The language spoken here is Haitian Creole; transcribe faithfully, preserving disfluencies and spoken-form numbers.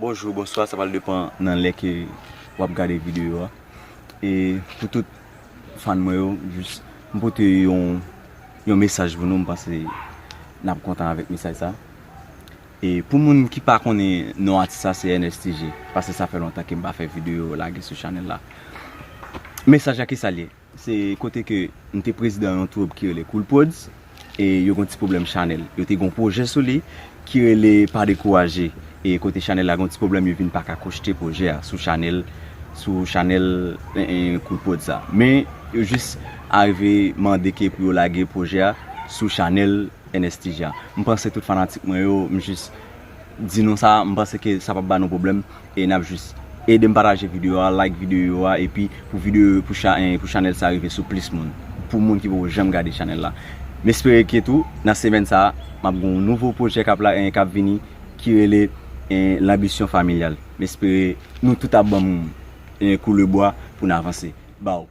Bonjou, bonswa, sa pral depann nan lè ke w ap gade videyo a. E pou tout fan mwen yo, jis m pote yon, yon mesaj pou nou, m panse n ap kontan avèk mesaj sa. E pou moun ki pa konnen non atis sa, se N S T G, paske sa fè lontan ke m pa fè videyo lage sou chanèl la. Mesaj la, ki sa l ye? Se kote ke m te prezidan yon twoup ki rele Cool Prodz, e yo gon ti pwoblèm chanèl. Yo te gon pwojè sou li ki rele Pa Dekouraje. E kote chanèl la gon ti pwoblèm, yo vin pa ka kochte pwojè a sou chanèl, sou chanèl, en, en, Cool Prodz sa. Men yo jis arive mande ke pou yo lage pwojè a sou chanèl N S T G a. M panse tout fanatik mwen yo, m jis di nou sa, m panse ke sa p ap ba nou pwoblèm. E n ap jis ede m pataje videyo a, like videyo a, epi pou videyo, pou cha-, eh, pou chanèl sa rive sou plis moun. Pou moun ki poko janm gade chanèl la. M espere ke tou, nan semèn sa, m ap gen yon nouvo pwojè k ap la, eh, k ap vini, ki rele, eh, Lanbisyon Familyal. M espere nou tout ap ban m, eh, koulebwa pou n avanse. Baw.